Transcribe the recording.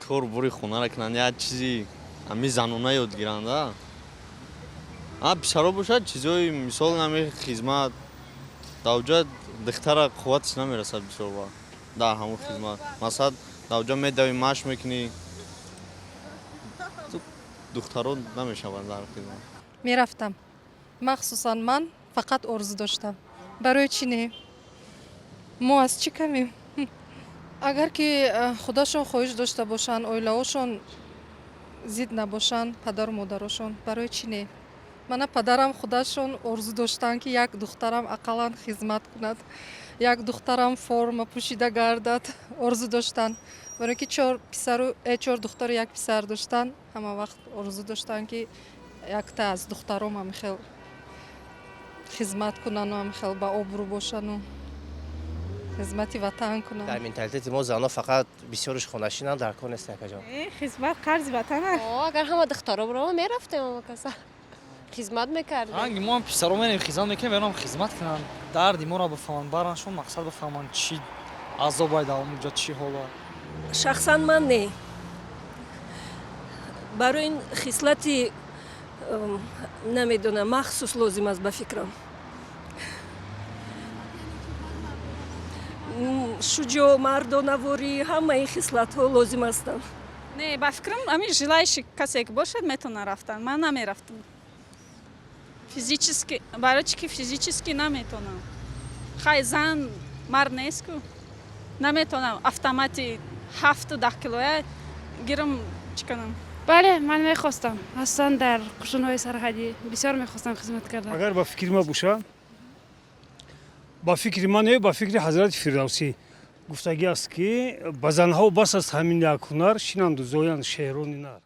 Кор бури хонара кунанд, як чизи ҳами занона ёд гиранд. А писаро бошад, чизҳои мисол ҳами хизмат дар оҷа духтара қувваташ намерасад бисёр вақт дар ҳамон хизмат. Масалан, дар оҷа медавӣ, машқ мекунӣ, духтаро намешаванд дар хизмат. Мерафтам. Махсусан ман фақат орзу доштам. Барои чӣ не? Мо аз чӣ камем? Агар ки худашон хоҳиш дошта бошанд, оилаҳошон зид набошанд, падару модарошон, барои чӣ не? Мана, падарам худашон орзу доштанд, ки як духтарам ақаллан хизмат кунад, як духтарам форма пӯшида гардад, орзу доштанд. Барои ки чор писару чор духтару як писар доштанд, ҳама вақт орзу доштанд, ки якта аз духтаром ҳамихел хизмат кунану ҳамихел ба обрӯ бошану хизмати ватан кунанд. Дар менталитети мо занҳо фақат бисёрш хонашинанд, дар кор нестанд, акаҷон. Хизмат қарзи ватан аст. Агар ҳама духтаро бираванд, мерафтем, каса хизмат мекардем. Ранги мо ҳам писаро мерем, хизмат мекунем, берам хизмат кунанд, дарди моро бифаҳманд, бараншон мақсад бифаҳманд, чӣ азобай дар онҷа, чӣ ҳола. Шахсан ман не. Барои ин хислати, намедонам, махсус лозим аст, ба фикрам. Шуҷоъ, мардонаворӣ, ҳамаи ин хислатҳо лозим ҳастанд. Не, ба фикрам, ҳамин желающий касе ки бошад, метавона рафтан. Ман намерафтам физически. Барои чӣ ки физически наметавонам. Хай, зан мард нест ку, наметавонам автомати 7-у 10 килоя гирам, чӣ кунам. Бале, ман мехостам. Ҳастан дар қушунҳои сарҳадӣ бисёр мехостам хизмат кардан. Агар ба фикри ман боша, ба фикри ман не, ба фикри ҳазрати Фирдавсӣ гуфтагӣ аст, ки ба занҳо бас аст ҳамин як ҳунар: шинанду зоянд шерони нар.